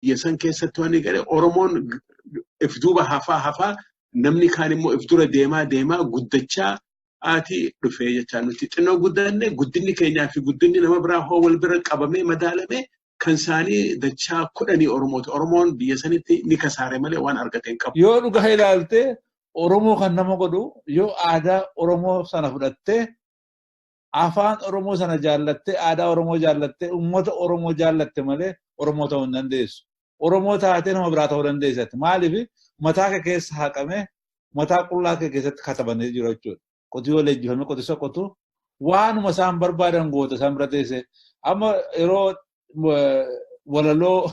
Biyya san keessatti waan gale Oromoon if duuba hafaa hafaa, namni kaan immoo if dura deemaa deemaa guddachaa ati dhufee jechaa. Nuti xinnoo guddanne, guddinni keenyaa fi guddinni nama biraa hoo wal bira qabamee madaalamee, kan isaanii dachaa 10 Oromooti. Oromoon biyya sanitti ni kasaare malee waan argate hin qabu. Yoo dhugaa ilaalte, Oromoo kan nama godhu yoo aadaa Oromoo sana fudhattee, afaan Oromoo sana jaallattee, aadaa Oromoo jaallattee, uummata Oromoo jaallatte malee Oromoo ta'uu hin dandeessu. Oromoo taatee nama biraa ta'uu dandeessatti. Maaliif? Mataa kee keessa haqamee mataa qullaa kee keessatti katabanii jiru jechuudha. Qotiyoo leenjifamee qotisa qotu, waanuma isaan barbaadan goota isaan bira teessee. Amma yeroo walaloo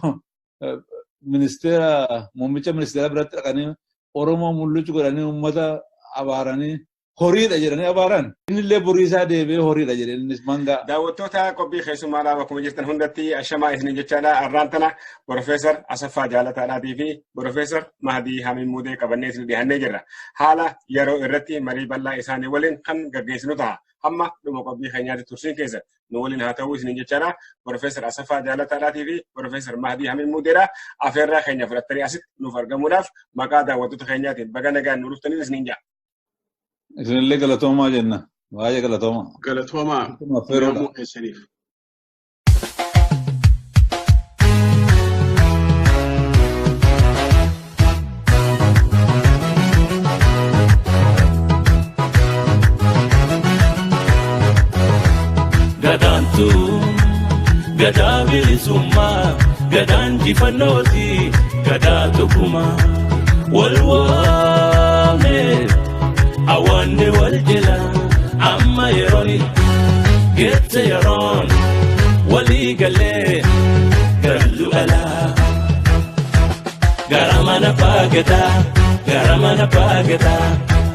ministeera, muummicha ministeera biratti dhaqanii Oromoo mul'uchu godhanii uummata abaaranii, horiidha jedhanii abaaran. Innillee borii isaa deebi'ee horiidha jedhee innis mangaa. Daawwattoota qophii keessummaadhaaf, akkuma jirtan hundatti ashamaa isinin jechaadha. Arraan tana Profeesar Asaffaa Jaalataadhaatii fi Profeesar Mahdii Hamiin Muudee qabannee isin dhiyaannee jirra. Haala yeroo irratti marii bal'aa isaanii waliin kan gaggeessinu ta'a. Hamma dhuma qophii keenyaatti tursiin keessa nu waliin haa ta'uu isinin jechaadha. Profeesar Asaffaa Jaalataadhaatii fi Profeesar Mahdii Hamiin Muudeedha. Afeerraa keenya fudhattanii asitti nuuf argamuudhaaf maqaa daawwattoota keenyaatiin baga nagaan nu dhuftanii isinin jedha. Isinillee galatoomaa jenna. Baay'ee galatoomaa. Galatoomaa Affeeruudha. Keessaniif. Gadaantu gadaa bilisummaa, gadaan jifannooti, gadaa tokkummaa. Wal waame awaanne wal jala, amma yerooni geette, yeroon walii galee gallu alaa. Gara mana baagataa, gara mana baagataa,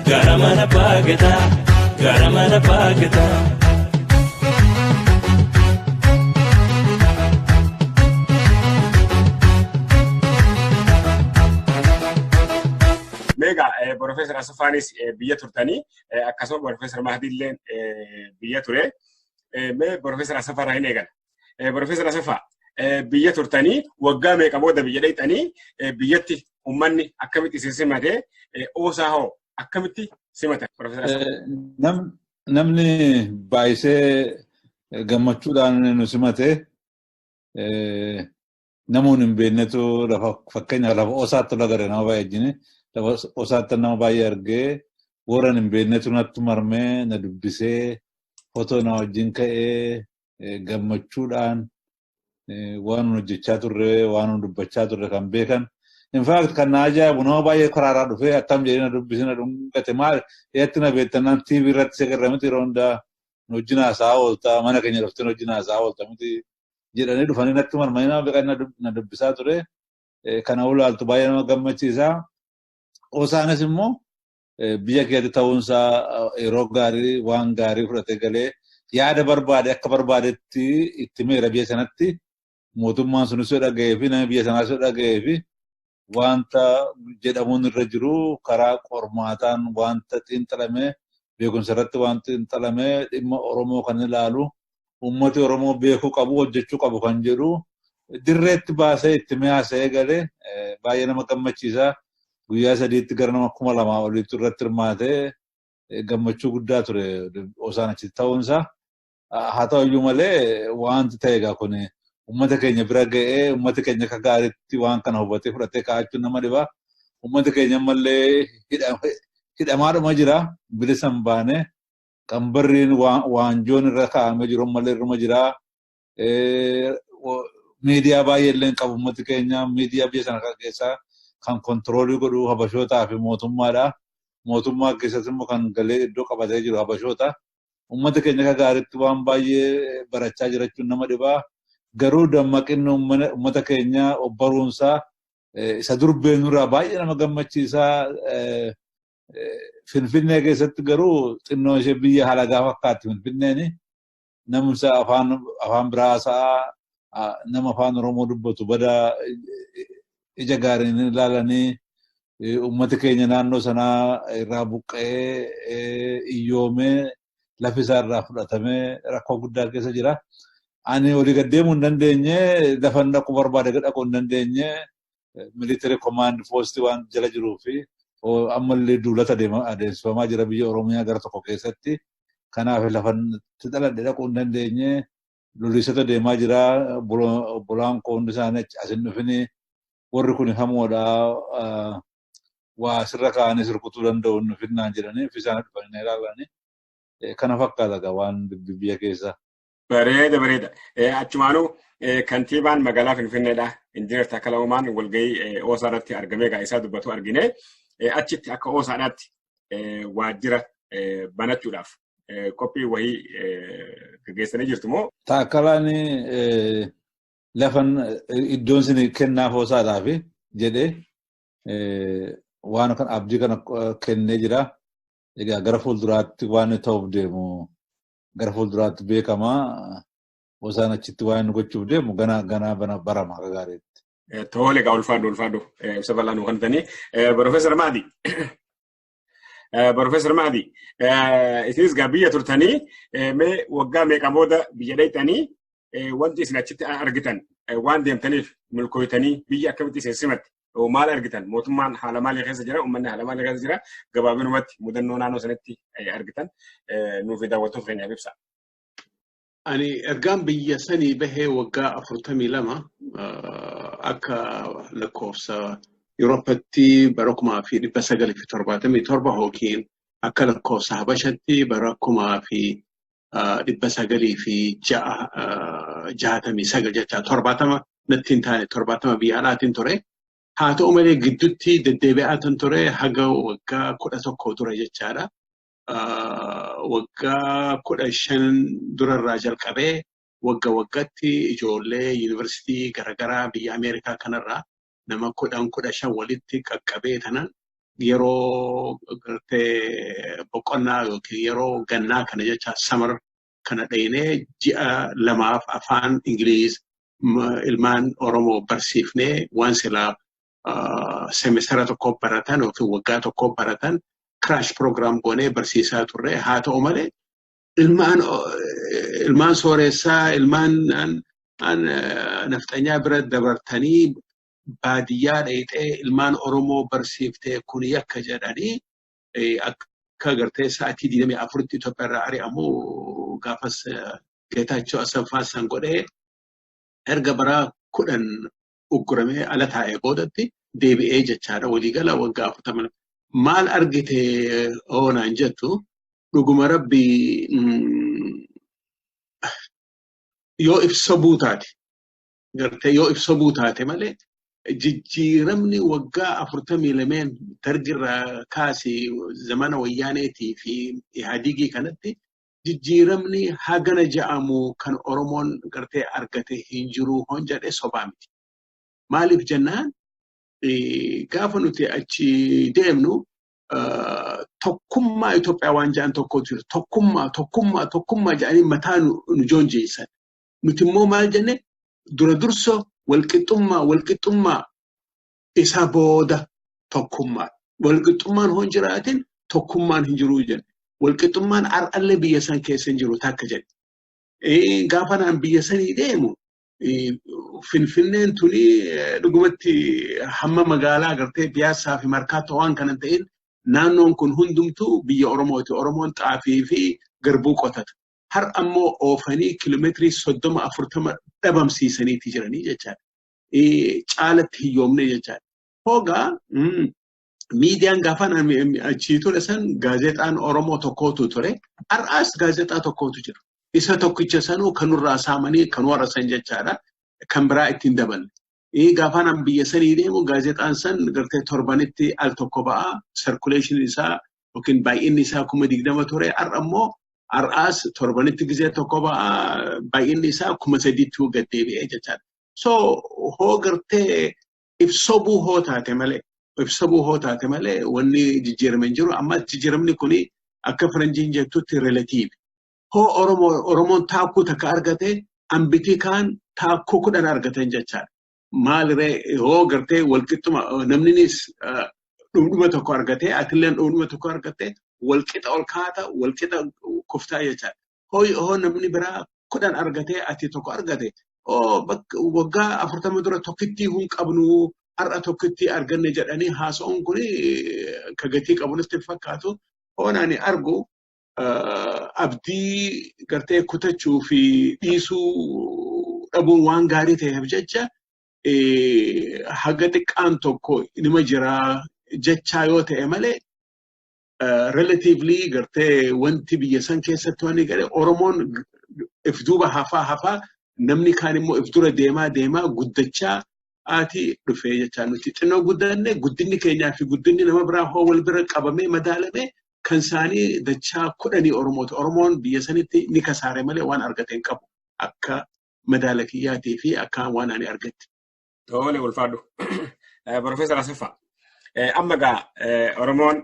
gara mana baagataa, gara mana baagataa. Meegaa, Profeesar Asaffaanis biyya turtanii, akkasuma Profeesar Mahdiillee biyya ture. Mee Profeesar Asaffaa irraa hin eegala. Profeesar Asaffaa, biyya turtanii waggaa meeqa booda biyya dhaqxanii? Biyyatti uummanni akkamitti isin simate? Oosaa hoo akkamitti simatan? Profeesar Asaffaa. Namni baay'isee gammachuudhaan nu simate. Namoonni hin beeknetu lafa, fakkeenyaaf lafa Osaatti lagare nama baay'ee wajjin, lafa Osaatti nama baay'ee argee, warra hin beeknetu natti marmee na dubbisee, footoo na wajjin ka'ee, gammachuudhaan waan nu hojjechaa turre, waan nu dubbachaa turre kan beekan. In fact, kan na ajaa'ibu, nama baay'ee karaarraa dhufee akkam jedhee na dubbisee na dhungate. Maal eetti na beektan? TV irratti segarra miti, yeroo hundaa nu wajjin haasa'aa oolta, mana keenya dhuftee nu wajjin haasa'aa oolta miti jedhanii dhufanii natti marmanii nama beekan na dubbisaa ture. Kana ulaaltu baay'ee nama gammachiisa. Osaanis immoo biyya keetti ta'uunsaa yeroo gaarii waan gaarii fudhatee galee, yaada barbaade akka barbaadetti itti meera biyya sanatti mootummaan sunis yoo dhaga'ee fi namni biyya sanaas yoo dhaga'ee fi wanta jedhamuun irra jiru karaa qormaataan wanta xiinxalamee, beekumsa irratti waan xiinxalamee, dhimma Oromoo kan ilaalu, uummati Oromoo beekuu qabu, hojjechuu qabu kan jedhu dirreetti baasee itti mi'aasee galee baay'ee nama gammachiisa. Guyyaa 3tti gara nama 2000 oliitu irratti hirmaatee, gammachuu guddaa ture Osaan achitti ta'uunsaa. Haa ta'u iyyuu malee, wanti ta'e egaa kun uummata keenya bira ga'ee uummata keenya akka gaariitti waan kana hubatee fudhatee kaa'achuun nama dhiba. Uummata keenya ammallee hidhamaadhuma jira. Bilisa hin baane. Qambarriin waanjoon irra kaa'amee jiru ammallee irruma jira. Miidiyaa baay'ee illee hin qabu uummati keenya. Miidiyaa biyya sana keessaa kan control godhu habashootaa fi mootummaadha. Mootummaa keessatti immoo kan galee iddoo qabatee jiru habashoota. Uummata keenya akka gaariitti waan baay'ee barachaa jirachuun nama dhibaa. Garuu dammaqinni uummata keenyaa obbaruunsaa isa dur beeknurraa baay'ee nama gammachiisaa. Finfinnee keessatti garuu xinnoo ishee biyya halagaa fakkaatti Finfinneen. Namni afaan biraa haasa'aa, nama afaan Oromoo dubbatu bada ija gaariin ilaalanii, uummati keenya naannoo sanaa irraa buqqa'ee, iyyoomee, lafi isaa irraa fudhatamee rakkoo guddaa keessa jira. Ani olii gad deemuu hin dandeenye, lafan dhaquu barbaade dhaquu hin dandeenye, military command post waan jala jiruu fi ammallee duulata adeemsifamaa jira biyya Oromiyaa gara tokko keessatti. Kanaaf lafan dhaladhe dhaquu hin dandeenye, loliisota deemaa jira, obbolaan koo hundi isaanii as hin dhufini, warri kun hamoodha, waa sirra kaa'anii sirkutuu danda'u hin dhufinnaan jedhanii fi isaan dhufanii na ilaalanii. Kana fakkaata waan biyya keessa. Bareeda bareeda. Achumaanuu kantiibaan magaalaa Finfinneedha. Injiinar Taakkalaa Uumaan walgahii OSA irratti argamee egaa isaa dubbatu argine. Achitti akka OSAadhaatti waajjira banachuudhaaf qophii wayii gaggeessanii jirtu moo? Taakkalaan lafan iddoon isin kennaaf OSAadhaaf jedhee waan kan abdii kana kennee jira. Egaa gara fuulduraatti waan ta'uuf deemu gara fuulduraatti beekama. OSAan achitti waan inni gochuuf deemu ganaa ganaa barama akka gaariitti. Tole egaa ulfaadhu ulfaadhu ibsa bal'aa nuu kennitanii. Profeesar Mahdi. Profeesar Mahdi, isinis gaa biyya turtanii mee waggaa meeqa booda biyya dhaqxanii wanti isin achitti argitan waan deemtaniif milkooytanii biyya akkamitti isin simatte maal argitan mootummaan haala maalii keessa jira uummanni haala maalii keessa jira gabaabinumatti mudannoo naannoo sanatti argitan nuuf daawwattoota keenyaaf ibsa. Ani ergaan biyya sanii bahee waggaa 42 akka lakkoofsa Yurooppatti bara 1977 yookiin akka lakkoofsa Habashatti bara 1969 jecha 70 natti hin taane 70 biyya alaatiin ture. Haa ta'u malee gidduutti deddeebi'aa tan ture haga waggaa 11 dura jechaadha. Waggaa 15 durarraa jalqabee wagga waggaatti ijoollee yuunivarsiitii garaagaraa biyya Ameerikaa kanarraa nama 10 15 walitti qaqqabee tanan yeroo gartee boqonnaa yookiin yeroo gannaa kana jecha summer kana dheenee ji'a 2 afaan Ingiliiz ilmaan Oromoo barsiifnee waan silaa semestera tokko baratan yookiin waggaa tokko baratan crash program goonee barsiisaa turre. Haa ta'u malee ilmaan sooressaa ilmaan nafxanyaa bira dabartanii baadiyyaa dheexee ilmaan Oromoo barsiiftee kun yakka jedhanii akka gartee sa'aatii 24tti Itoophiyaa irraa ari'amu gaafas Geetaachoo Asaffaa san godhee erga bara 10 ugguramee ala taa'ee boodatti deebi'ee jechaadha. Waliigala waggaa 40. Maal argite oonaan jettu dhuguma rabbi yoo ibsa buutaate gartee yoo ibsa buutaate malee jijjiiramni waggaa 42 dargirraa kaasee zamana wayyaaneetii fi Ihaadigii kanatti jijjiiramni hagana ja'amu kan Oromoon gartee argate hin jiru hon jedhee sobaa miti. Maaliif jennaan gaafa nuti achi deemnu tokkummaa Itoophiyaa waan jedhan tokkotu jira. Tokkummaa tokkummaa tokkummaa jedhanii mataa nu joonjeessan. Nuti immoo maal jenne dura durso walqixxummaa walqixxummaa isa booda tokkummaa. Walqixxummaan hon jiraatin tokkummaan hin jiru jenne. Walqixxummaan har'allee biyya san keessa hin jiru takka jedhe. Gaafa naan biyya sanii deemu Finfinneen tuni dhugumatti hamma magaalaa gartee Piyaasaa fi Markaatoo waan kana ta'in naannoon kun hundumtuu biyya Oromooti. Oromoon xaafii fi garbuu qotata. Har ammoo oofanii kiiloomeetirii 30 40 dhabamsiisaniiti jiranii jechaadha. Caalatti hiyyoomne jechaadha. Hoogaa miidiyaan gaafa achii ture san gaazexaan Oromoo tokkootu ture. Har'aas gaazexaa tokkootu jira. Isa tokkicha sanuu kanurraa saamanii kan warra san jechaadha. Kan biraa ittiin daballe. Gaafa naan biyya sanii deemu gaazexaan san gartee torbanitti al tokko ba'a. Sarkuleeshinii isaa yookiin baay'inni isaa 20,000 ture. Har'a ammoo har'aas torbanitti gizee tokko ba'a. Baay'inni isaa 3,000tti gad deebi'ee jechaadha. So hoo gartee ibsobuu hoo taate malee ibsobuu hoo taate malee wanni jijjiirame hin jiru. Amma jijjiiramni kuni akka faranjiin jettutti relatiivi. Hoo Oromoon taakkuu takka argate ambitii kaan taakkuu 10 argatan jechaadha. Maaliree hoo gartee walqixxuma namninis dhumdhuma tokko argate atilleen dhumdhuma tokko argate walqixa ol kaata walqixa kuftaa jechaadha. Hoo namni biraa 10 argatee ati 1 argate waggaa 40 dura tokkittii hin qabnu har'a tokkittii arganne jedhanii haasa'uun kun ka gatii qabu natti fakkaatu. Hoonaan argu abdii gartee kutachuu fi dhiisuu dhabuun waan gaarii ta'eef jecha haga xiqqaan tokko nima jira jechaa yoo ta'e malee relatively gartee wanti biyya san keessatti wanni gale Oromoon if duuba hafaa hafaa namni kaan immoo if dura deemaa deemaa guddachaa ati dhufee jechaa nuti xinnoo guddanne guddinni keenyaa fi guddinni nama biraa hoo wal bira qabamee madaalame kan isaanii dachaa 10 Oromooti. Oromoon biyya sanitti ni kasaare malee waan argate hin qabu akka madaala kiyyaatii fi akka waan ani argatte. Tole ulfaadhu. Profeesar Asaffaa. Amma gaa Oromoon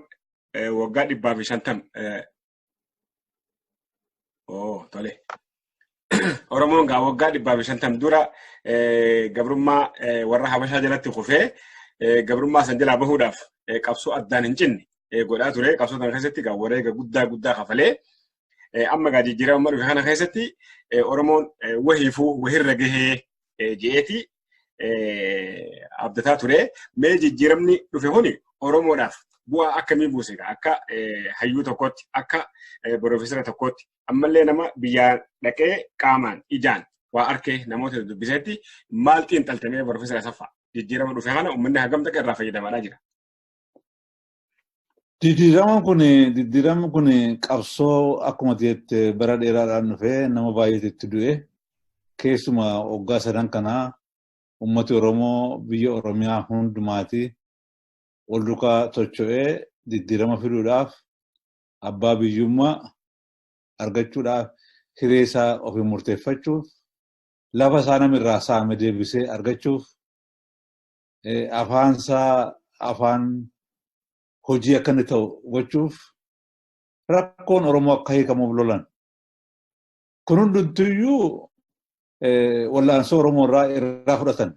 waggaa 150 tole. Oromoon gaa waggaa 150 dura gabrummaa warra Habashaa jalatti kufee gabrummaa san jalaa bahuudhaaf qabsoo addaan hin cinne godhaa ture. Qabsoo kana keessatti gaa wareega guddaa guddaa kafalee amma gaa jijjiirama dhufe kana keessatti Oromoon wahiifuu wahirra gahee je'eeti abdataa ture. Mee jijjiiramni dhufe kuni Oromoodhaaf bu'aa akkamii buuse akka hayyuu tokkotti akka piroofeesara tokkotti ammallee nama biyyaa dhaqee qaamaan ijaan waa arkee namoota dubbisetti maal xiinxaltamee Piroofeesar Asaffaa jijjiirama dhufe kana uummanni hagam takka irraa fayyadamaadhaa jira. Jijjiiramni kun qabsoo akkuma jette bara dheeraadhaan dhufee nama baay'eetu itti du'e keessumaa waggaa sadan kanaa uummati Oromoo biyya Oromiyaa hundumaati wal duukaa socho'ee jijjiirama fiduudhaaf abbaa biyyummaa argachuudhaaf hiree isaa ofiin murteeffachuuf lafa isaa namirraa saame deebisee argachuuf afaan isaa afaan hojii akka inni ta'u gochuuf rakkoon Oromoo akka hiikamuuf lolan. Kun hundumtiyyuu wallaansoo Oromoo irraa fudhatan.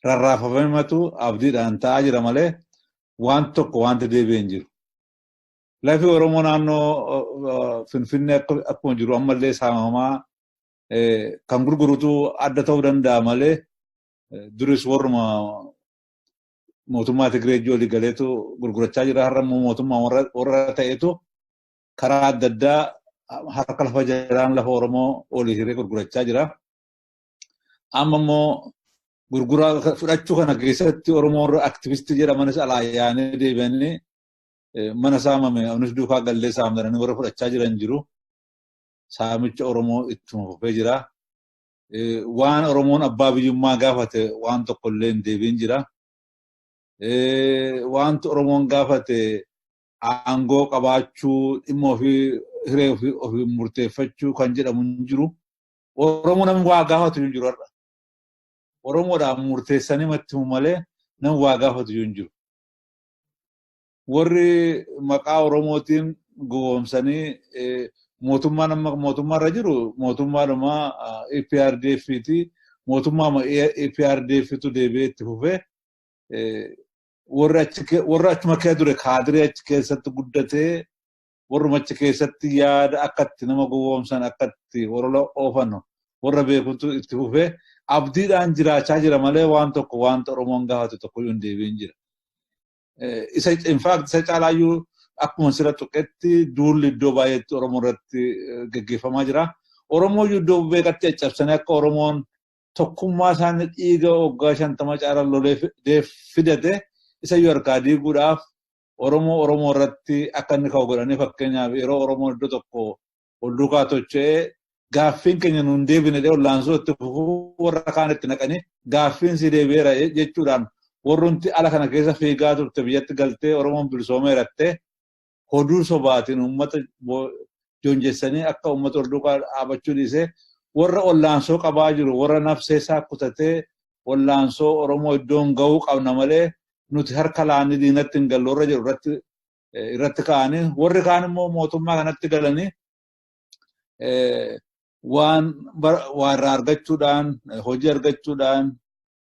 Rarraafamatu abdiidhaan ta'aa jira malee waan tokko wanta deebi'ee hin jiru. Lafi Oromoo naannoo Finfinnee akkuma jiru ammallee saamamaa kan gurgurutu adda ta'uu danda'a malee duris warruma mootummaa Tigree olii galeetu gurgurachaa jira. Har'a immoo mootummaa warra ta'etu karaa adda addaa harka lafa jalaan lafa Oromoo olii hiree gurgurachaa jira. Amma immoo gurguraa fudhachuu kana keessatti Oromoo warra aktivistii jedhamanis alaa yaa'anii deebi'anii mana saamame anis duukaa gallee saamtanii warra fudhachaa jiran jiru. Saamicha Oromoo ittuma fufee jira. Waan Oromoon abbaa biyyummaa gaafate waan tokko illee hin deebiin jira. Wanti Oromoon gaafate aangoo qabaachuu dhimma ofii hiree ofii murteeffachuu kan jedhamu hin jiru. Oromoo namni waa gaafatu hin jiru har'a. Oromoodhaan murteessanii matti himu malee namni waa gaafatu hin jiru. Warri maqaa Oromootiin gowwoomsanii mootummaan amma mootummaarra jiru mootummaadhuma EPRDF ti. Mootummaa EPRDF tu deebi'ee itti fufee warra achuma kee ture kaadiree achi keessatti guddatee warruma achi keessatti yaada akkatti nama gowwoomsan akkatti warra oofan warra beekutu itti fufee abdiidhaan jiraachaa jira malee waan tokko wanta Oromoon gaafatu tokko hin deebiin jira. Isa in fact isa caalaayyuu akkuma sira tuqetti duulli iddoo baay'eetti Oromoo irratti gaggeeffamaa jira. Oromoo iddoo beekatti caccabsanii akka Oromoon tokkummaa isaanii dhiiga waggaa 50 caalaa lolee fidate isa iyyuu harkaa diiguudhaaf Oromoo irratti akka inni ka'u godhanii fakkeenyaaf yeroo Oromoon iddoo tokko ol duukaa tocho'ee gaaffiin keenya nuun deebine dhee ollaansoo itti fufuu warra kaan itti naqanii gaaffiin si deebi'eera jechuudhaan warrumti ala kana keessa fiigaa turte biyyatti galtee Oromoon bilisoomeerattee hoduu sobaatiin uummata joonjessanii akka uummata ol duukaa dhaabachuu dhiisee warra ollaansoo qabaa jiru warra nafsee isaa kutatee ollaansoo Oromoo iddoon gahuu qabna malee nuti harka laanii diinatti hin gallu warra jiru irratti ka'anii warri kaan immoo mootummaa kanatti galanii waan irraa argachuudhaan hojii argachuudhaan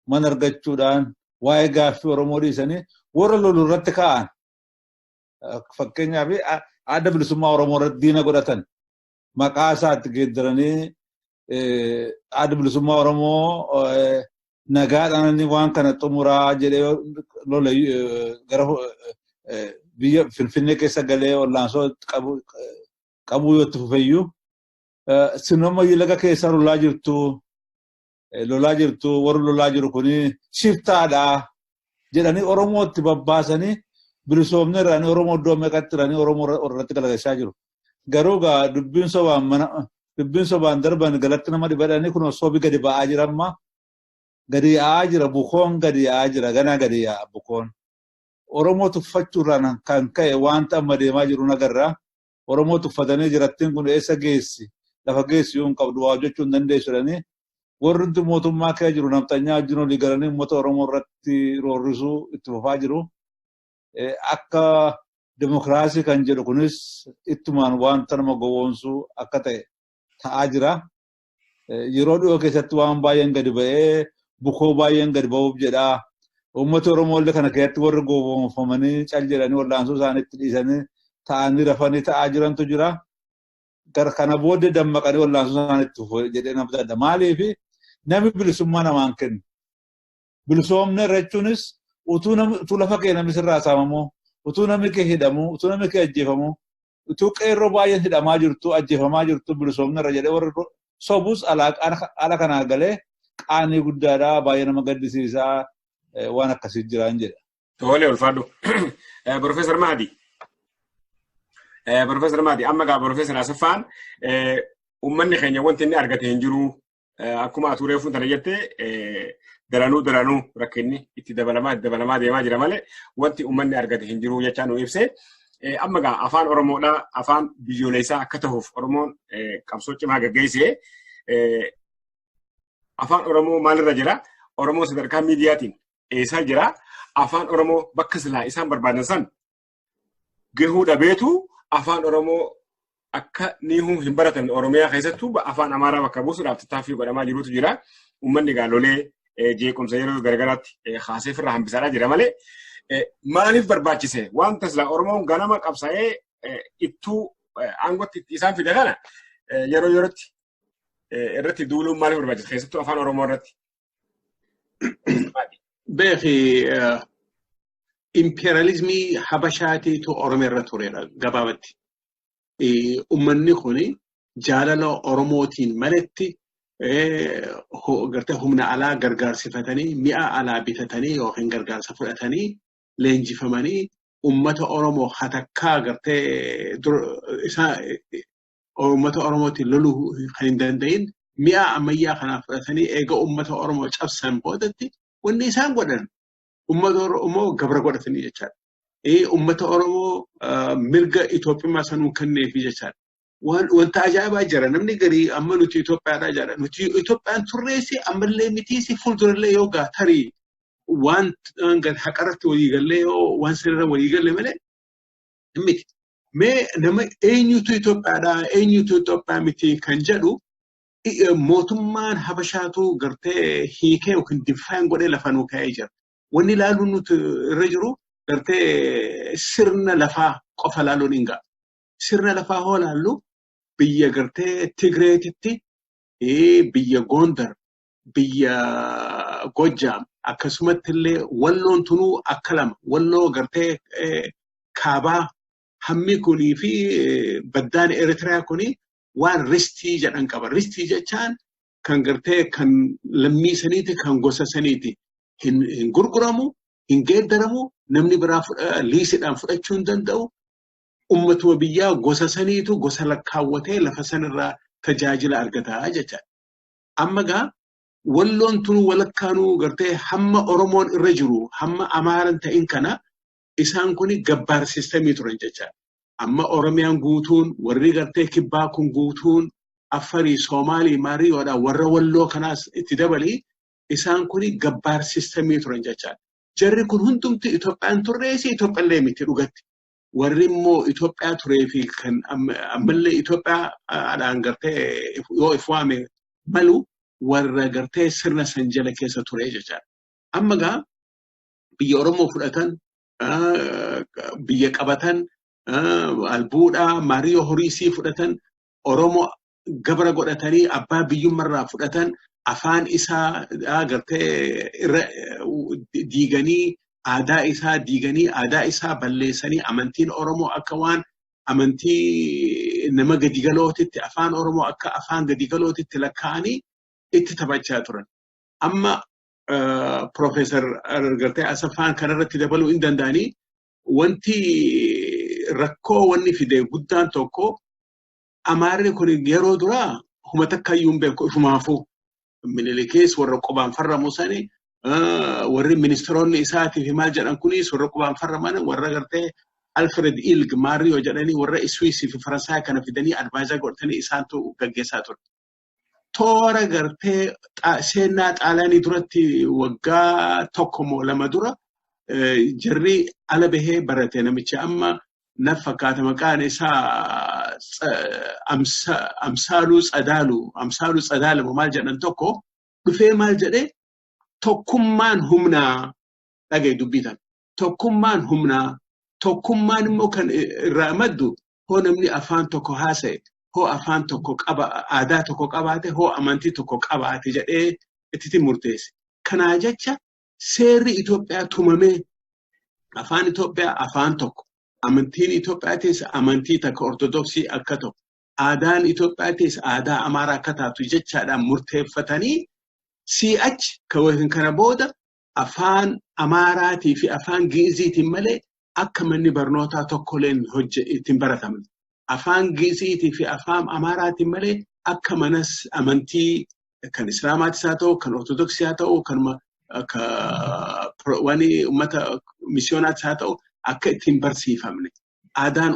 mana argachuudhaan waa'ee gaaffii Oromoo dhiisanii warra lolu irratti ka'an fakkeenyaaf adda bilisummaa Oromoo irratti diina godhatan Maqaa isaatti geeddaranii adda bilisummaa Oromoo nagaadhaan waan kana xumuraa jedhee lola gara biyya Finfinnee keessa galee wallaansoo qabuu yoo itti fufeyyuu sinoma laga keessa lolaa jirtu warri lolaa jiru kuni shiftaadha jedhanii Oromootti babbaasanii bilisoomni irraanii Oromoo iddoo meeqatti irraanii Oromoo irratti galagalchaa jiru. Garuu gaa dubbiin sobaan darban galatti nama dhibadhanii kun soobi gadi ba'aa jira amma. Gadi yaa'aa jira bukoon gadi yaa'aa jira ganaa gadi yaa'a bukoon. Oromoo tuffachuurraan kan ka'e wanta amma deemaa jiru nagarraa. Oromoo tuffatanii jirattiin kun eessa geessi? Lafa geessi yoo hin qabdu waa hojjechuu hin dandeessu jedhanii warri mootummaa kee jiru nafxanyaa wajjin olii galanii uummata Oromoo irratti roorrisuu itti fufaa jiru. Akka dimokiraasii kan jedhu kunis ittumaan wanta nama gowwoomsuu akka ta'e ta'aa jira. Yeroo dhiyoo keessatti waan baay'een gadi ba'ee bukoo baay'een gadi ba'uuf jedhaa. Uummati Oromoo illee kana keessatti warri gowwoomfamanii cal jedhanii wallaansoo isaaniitti dhiisanii ta'anii rafanii ta'aa jirantu jira. Kana booddee dammaqanii wallaansoo isaaniitti jedhee nama adda. Maaliif namni bilisummaa namaan kennu? Bilisoomne irra jechuunis utuu lafa kee namni sirraa saamamu, utuu namni kee hidhamu, utuu namni kee ajjeefamu, utuu qeerroo baay'een hidhamaa jirtu, ajjeefamaa jirtu bilisoomne irra jedhee warri sobus ala kanaa galee qaanii guddaadhaa baay'ee nama gaddisiisaa waan akkasii jiraan jedha. Tole ulfaadhu. Profeesar Mahdi. Profeesar Mahdi amma gaa Profeesar Asaffaan uummanni keenya wanti inni argate hin jiru. Akkuma atuu reefuun tana jette daranuu rakkinni itti dabalamaa deemaa jira malee wanti uummanni argate hin jiru jechaa nu ibse. Amma gaa afaan Oromoodhaa afaan biyyoolessaa akka ta'uuf Oromoon qabsoo cimaa gaggeessee afaan Oromoo maalirra jira? Oromoo sadarkaa miidiyaatiin eessaa jira? Afaan Oromoo bakka silaa isaan barbaadan san gahuu dhabeetu afaan Oromoo akka niihuu hin baratamne Oromiyaa keessattuu afaan Amaaraa bakka buusuudhaaf tattaaffii godhamaa jirutu jira. Uummanni gaa lolee jeequmsa yeroo garagaraatti haasee ofirraa hambisaadhaa jira malee maaliif barbaachise? Wanta silaa Oromoon ganama qabsaa'ee ittuu aangootti isaan fide kana yeroo yerootti irratti duuluun maaliif barbaachise? Keessattuu afaan Oromoo irratti. Beeki impeeriyalizimii Habashaatiitu Oromoo irra turedha gabaabatti. Uummanni kun jaalala Oromootiin maletti gartee humna alaa gargaarsifatanii mi'a alaa bitatanii yookiin gargaarsa fudhatanii leenjifamanii uummata Oromoo hatakkaa gartee uummata Oromootiin loluu kan hin danda'in mi'a ammayyaa kanaa fudhatanii eega uummata Oromoo cabsan boodatti wanni isaan godhan uummata Oromoo gabra godhatanii jechaadha. Uummata Oromoo mirga Itoophiyaa sanuu kenneefi jechaadha. Wanta ajaa'ibaa jira. Namni garii amma nuti Itoophiyaadhaa jira. Nuti Itoophiyaan turreessi ammallee mitiisi fuuldurallee yoo gaa tarii waan haqarratti waliigallee yoo waan sirriirra waliigalle malee miti. Mee nama eenyutu Itoophiyaadhaa eenyutu Itoophiyaa miti kan jedhu mootummaan Habashaatu gartee hiikee yookiin diffaan godhee lafa nuu kaa'ee jira. Wanni ilaaluun nuti irra jiru gartee sirna lafaa qofa ilaaluun hin ga'a. Sirna lafaa hoo ilaallu biyya gartee Tigreetitti, biyya Gondar, biyya Gojjaam akkasumatti illee walloon tunuu akka lama walloo gartee kaabaa hammi kunii fi baddaan Eritiriyaa kunii waan ristii jedhan qaba. Ristii jechaan kan gartee kan lammii saniiti kan gosa saniiti. Hin gurguramu, hin geeddaramu, namni biraa liisiidhaan fudhachuu hin danda'u. Uummatuma biyyaa gosa saniitu gosa lakkaawwatee lafa sanirraa tajaajila argataa jechaadha. Amma gaa walloon tun walakkaanuu gartee hamma Oromoon irra jiru hamma Amaaran ta'in kana isaan kun gabbaar siistemii turan jechaadha. Amma Oromiyaan guutuun warri gartee kibbaa kun guutuun Affarii, Soomaalii, Maariyoodha warra walloo kanaas itti dabalii isaan kun gabbaar siistemii turan jechaadha. Jarri kun hundumti Itoophiyaan turreessi Itoophiyaallee miti dhugatti. Warri immoo Itoophiyaa turee fi kan ammallee Itoophiyaadhaan gartee yoo if waame malu warra gartee sirna san jala keessa ture jechaadha. Amma gaa biyya Oromoo fudhatan, biyya qabatan, albuudhaa, maariyoo horiisii fudhatan Oromoo gabra godhatanii abbaa biyyummarraa fudhatan afaan isaa gartee irra diiganii aadaa isaa diiganii aadaa isaa balleessanii amantiin Oromoo akka waan amantii nama gadigalootitti afaan Oromoo akka afaan gadigalootitti lakkaa'anii itti taphachaa turan. Amma Profeesar gartee Asaffaan kanarratti dabaluu hin danda'anii wanti rakkoo wanni fide guddaan tokko Amaarri kun yeroo duraa huma takkayyuu hin beeku ifumaafuu. Minilikees warra qubaan farramu sani warri ministeeronni isaatii fi maal jedhan kunis warra qubaan farraman warra gartee Alfred Ilg Maariyoo jedhanii warra Iswiisii fi Faransaay kana fidanii advaayizaa godhatanii isaantu gaggeessaa ture. Toora gartee seenaa Xaaliyaanii duratti waggaa tokko moo lama dura jarri ala bahee barate namichi amma na fakkaata maqaan isaa Amsaaluu Tsadaaluu Amsaaluu Tsadaalamu maal jedhan tokko dhufee maal jedhee tokkummaan humnaa dhagaye dubbitan. Tokkummaan humnaa tokkummaan immoo kan irraa maddu hoo namni afaan tokko haasa'e hoo afaan tokko qaba aadaa tokko qabaate hoo amantii tokko qabaate jedhee itti murteesse. Kanaa jecha seerri Itoophiyaa tumamee afaan Itoophiyaa afaan tokko amantiin Itoophiyaatis amantii takka Ortodoksii akka ta'u aadaan Itoophiyaatis aadaa Amaaraa akka taatu jechaadhaan murteeffatanii si'achi kana booda afaan Amaaraatii fi afaan Gi'iziitiin malee akka manni barnootaa tokkolleen ittiin baratamne. Afaan Gi'iziitii fi afaan Amaaraatiin malee akka manas amantii kan Islaamaatis haa ta'u, kan Ortodoksii haa ta'u, kan waan uummata misiyoonaattis haa ta'u akka ittiin barsiifamne. Aadaan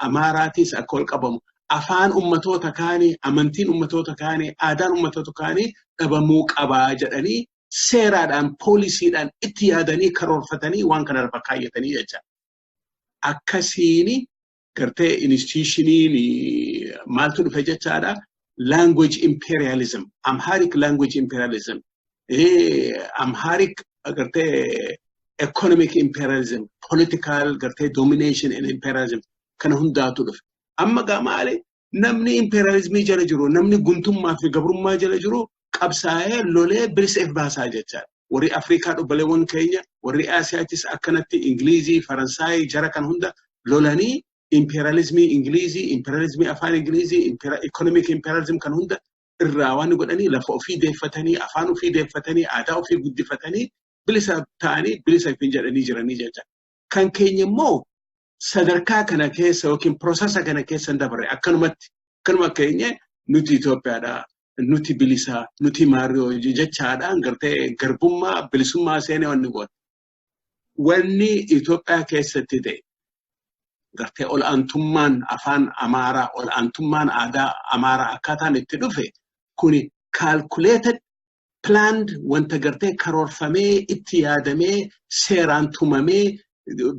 Amaaraatis akka ol qabamu. Afaan ummatoota kaanii, amantiin ummatoota kaanii, aadaan ummatoota kaanii dhabamuu qabaa jedhanii seeraadhaan, poolisiidhaan itti yaadanii karoorfatanii waan kana lafa kaayyatanii jecha. Akkasiin gartee institushiniin maaltu dhufe jechaadha. Language imperialism, Amharic language imperialism, Amharic gartee economic imperialism, political gartee domination and imperialism kana hundaatu dhufe. Amma gaa maali namni imperialismii jala jiru, namni guntummaa fi gabrummaa jala jiru qabsaa'ee lolee bilisa if baasaa jechaadha. Warri Afrikaa dhobbaleewwan keenya, warri Aasiyaatis akkanatti Ingilizii, Faransaayii jara kan hunda lolanii imperialismii Ingilizii, imperialismii afaan Ingilizii, economic imperialism kan hunda irraa waan godhanii lafa ofii deeffatanii, afaan ofii deeffatanii, aadaa ofii guddifatanii bilisa ta'anii bilisa ittiin jedhanii jiranii jecha. Kan keenya immoo sadarkaa kana keessa yookiin piroosesa kana keessa hin dabarre akkanumatti akkanuma keenya nuti Itoophiyaadha, nuti bilisa, nuti maariyoo jechaadhaan gartee garbummaa bilisummaa seenee wanni godha. Wanni Itoophiyaa keessatti ta'e gartee ol'aantummaan afaan Amaaraa, ol'aantummaan aadaa Amaaraa akkaataan itti dhufe kuni calculated planned wanta gartee karoorfamee itti yaadamee seeraan tumamee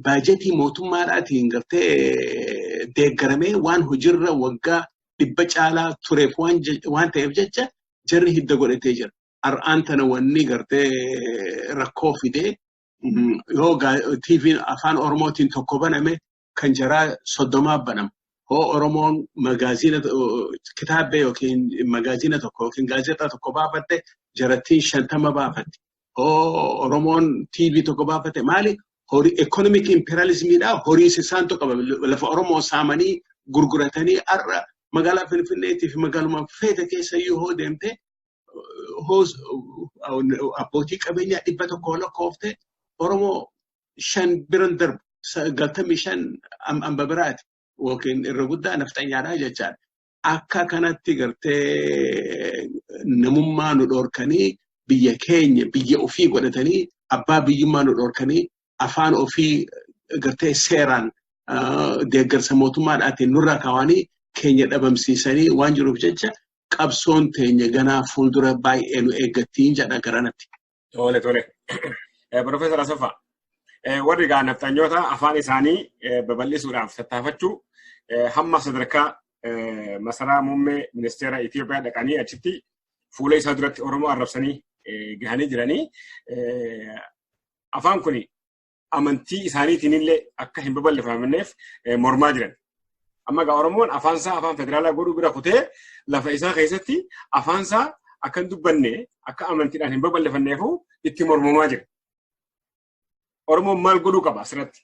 baajetii mootummaadhaatiin gartee deeggaramee waan hojiirra waggaa 100 caalaa tureef waan ta'eef jecha jarri hidda godhatee jira. Har'aan tana wanni gartee rakkoo fidee yoo TV'n afaan Oromootiin tokko baname kan jaraa 30 banama. Hoo Oromoon magaaziina kitaabee yookiin magaaziina tokko yookiin gaazexaa tokko baafatte jarattiin 50 baafatti. Hoo Oromoon TV tokko baafatte maali? Horii economic imperialismiidha. Horii isaantu qaba. Lafa Oromoo saamanii gurguratanii har'a magaalaa Finfinneetii fi magaaluma feete keessa iyyuu hoo deemte hoo abbootii qabeenyaa 100 lakkoofte Oromoo 5 biran darbu 95 hamba biraati yookiin irra guddaa nafxanyaadha jechaadha. Akka kanatti gartee namummaa nu dhorkanii biyya keenya biyya ofii godhatanii abbaa biyyummaa nu dhorkanii afaan ofii gartee seeraan deeggarsa mootummaadhaatiin nurraa kaawanii keenya dhabamsiisanii waan jiruuf jecha qabsoon teenya ganaa fuuldura baay'ee nu eeggattiin jedha garanatti. Tole tole. Profeesar Asaffaa, warri gaa nafxanyoota afaan isaanii babal'isuudhaaf tattaafachuu hamma sadarkaa masaraa muummee ministeera Itoophiyaa dhaqanii achitti fuula isaa duratti Oromoo arrabsanii gahanii jiranii afaan kun amantii isaaniitiin illee akka hin babal'ifamneef mormaa jiran. Amma egaa Oromoon afaan isaa afaan federaalaa godhuu bira kutee lafa isaa keessatti afaan isaa akka hin dubbanne akka amantiidhaan hin babal'ifanneefu itti mormamaa jira. Oromoon maal godhuu qaba asirratti?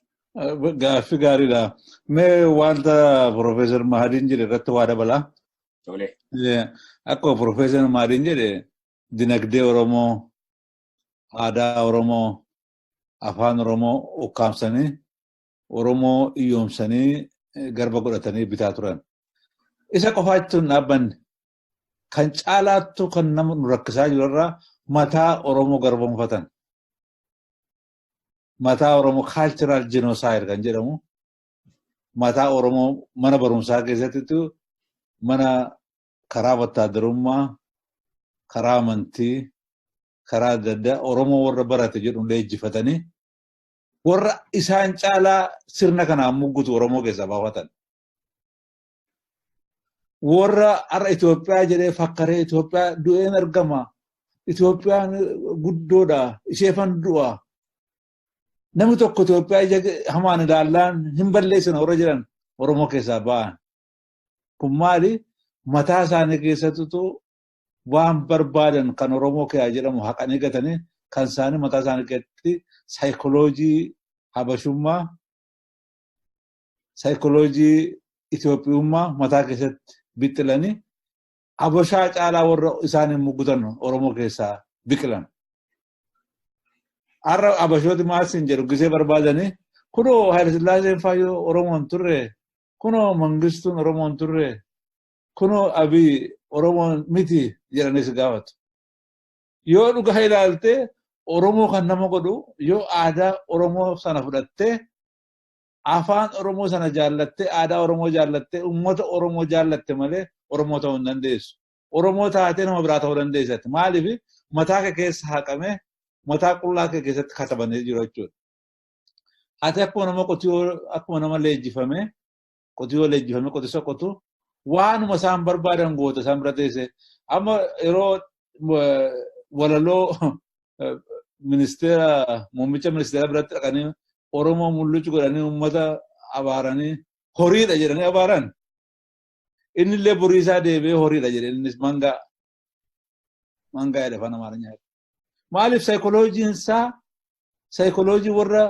Gaaffii gaariidha. Mee wanta Profeesar Mahadiin jedhe irratti waa dabalaa. Akkuma Profeesar Mahadiin jedhe dinagdee Oromoo, aadaa Oromoo, afaan Oromoo ukkaamsanii Oromoo hiyyoomsanii garba godhatanii bitaa turan. Isa qofaa jechuun dhaabbanne kan caalaattu kan nama nu rakkisaa jiru irraa mataa Oromoo garboomfatan. Mataa Oromoo cultural genocide kan jedhamu mataa Oromoo mana barumsaa keessatti mana karaa wattaadarummaa, karaa amantii, karaa adda addaa Oromoo warra barate jedhu leenjifatanii warra isaan caalaa sirna kanaan muggutu Oromoo keessaa baafatan. Warra har'a Itoophiyaa jedhee fakkaree Itoophiyaa du'een argama. Itoophiyaan guddoodha. Isheefan du'a. Namni tokko Itoophiyaa ija hamaan ilaallaan hin balleessina warra jiran Oromoo keessaa ba'an. Kun maali? Mataa isaanii keessattuu waan barbaadan kan Oromoo keessaa jedhamu haqanii gatanii kan isaanii mataa isaanii keessatti saayikoloojii habashummaa, saayikoloojii Itoophiyummaa mataa keessatti biqilanii habashaa caalaa warra isaan hin muggutan Oromoo keessaa biqilan. Har'a habashooti maal siin jedhu gisee barbaadanii kunoo Hayilasillaaseen faayyoo Oromoon turre, kunoo Mangistuun Oromoon turre, kunoo Abiy Oromoon miti jedhanii si gaafatu. Yoo dhugaa ilaalte Oromoo kan nama godhu yoo aadaa Oromoo sana fudhattee afaan Oromoo sana jaallattee aadaa Oromoo jaallattee uummata Oromoo jaallatte malee Oromoo ta'uu hin dandeessu. Oromoo taatee nama biraa ta'uu dandeessatti. Maaliif mataa kee keessa haqamee mataa qullaa kee keessatti katabanii jiru jechuudha. Ati akkuma nama qotiyoo akkuma nama leenjifamee qotiyoo leenjifamee qotisa qotu waanuma isaan barbaadan goota isaan bira teesse. Amma yeroo walaloo ministeera muummicha ministeera biratti dhaqanii Oromoo mul'uchu godhanii uummata abaaranii horiidha jedhanii abaaran. Inni illee borii isaa deebi'ee horiidha jedhe innis mangaa mangaa jedhe afaan Amaariñaa. Maaliif saayikolojiin isaa saayikoloojii warra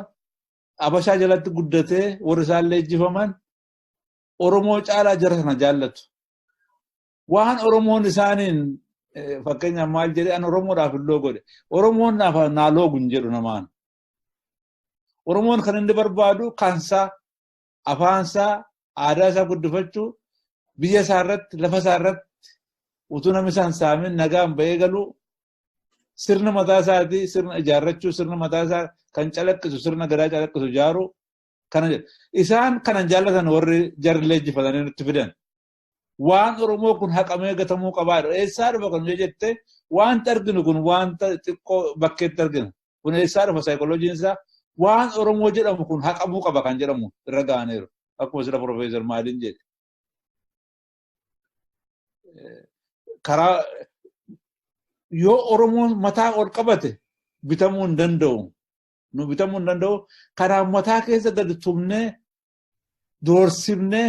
Habashaa jalatti guddatee warra isaan leenjifaman Oromoo caalaa jara sana jaallatu. Waan Oromoon isaaniin fakkeenyaaf maal jedhee an Oromoodhaaf illoo godhe. Oromoon naaf naa loogu hin jedhu namaan. Oromoon kan inni barbaadu kansaa, afaansaa, aadaa isaa guddifachuu, biyya isaa irratti, lafa isaa irratti utuu namni isaan saamin nagaan ba'ee galuu sirna mataa isaatii sirna ijaarrachuu, sirna mataa isaa kan calaqqisu, sirna gadaa calaqqisu ijaaruu kana jedha. Isaan kanan jaallatan warri jarri leenjifatanii nutti fidan. Waan Oromoo kun haqamee gatamuu qabaa jedhu. Eessaa dhufa kan jette wanta arginu kun wanta xiqqoo bakkeetti argina. Kun eessaa dhufa saayikolojiin isaa waan Oromoo jedhamu kun haqamuu qaba kan jedhamu irra ga'aniiru. Akkuma sila Profeesar Maaliin jedhe. Karaa yoo Oromoon mataa ol qabate bitamuu hin danda'u. Nu bitamuu hin danda'u. Karaa mataa keessa gadi tumnee doorsifnee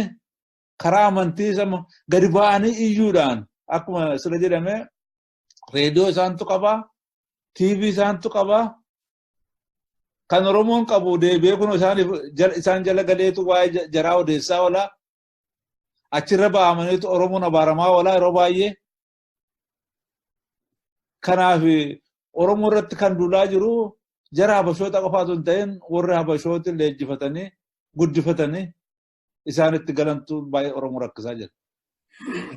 karaa amantii sama gadi ba'anii iyyuudhaan akkuma sila jedhame reediyoo isaantu qabaa, TV isaantu qabaa. Kan Oromoon qabu deebi'ee kun isaan jala galeetu waa'ee jaraa odeessaa oolaa. Achirra ba'amaniitu Oromoon abaaramaa oolaa yeroo baay'ee. Kanaaf Oromoo irratti kan duulaa jiru jara Habashoota qofaatu hin ta'in warri Habashooti leenjifatanii guddifatanii isaanitti galantu baay'ee Oromoo rakkisaa jira.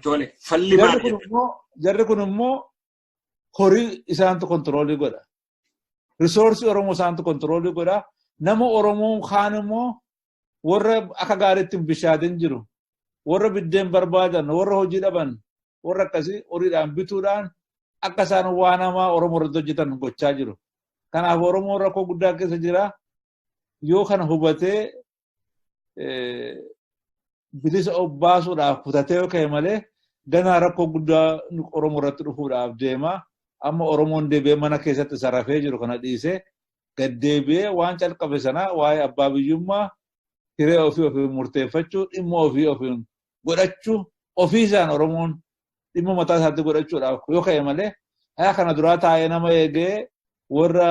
Tole, falli maali? Jarri kun immoo horii isaantu kontiroolii godha. Risoorsii Oromoo isaantu kontiroolii godha. Nama Oromoo kaan immoo warra akka gaariitti hin bishaatin jiru, warra biddeen barbaadan, warra hojii dhaban, warra akkasii horiidhaan bituudhaan akka isaan waan hamaa Oromoo irratti hojjetan gochaa jiru. Kanaaf Oromoon rakkoo guddaa keessa jira. Yoo kana hubatee bilisa of baasuudhaaf kutatee yoo ka'e malee ganaa rakkoo guddaa Oromoo irratti dhufuudhaaf deema. Amma Oromoon deebi'ee mana keessatti sarafee jiru kana dhiisee gad deebi'ee waan calqabe sana waa'ee abbaa biyyummaa, Hiree ofii ofiin murteeffachuu, dhimma ofii ofiin godhachuu, ofiisaan Oromoon dhimma mataa isaatti godhachuudhaaf yoo ka'e malee haa kana duraa taa'ee nama eegee warra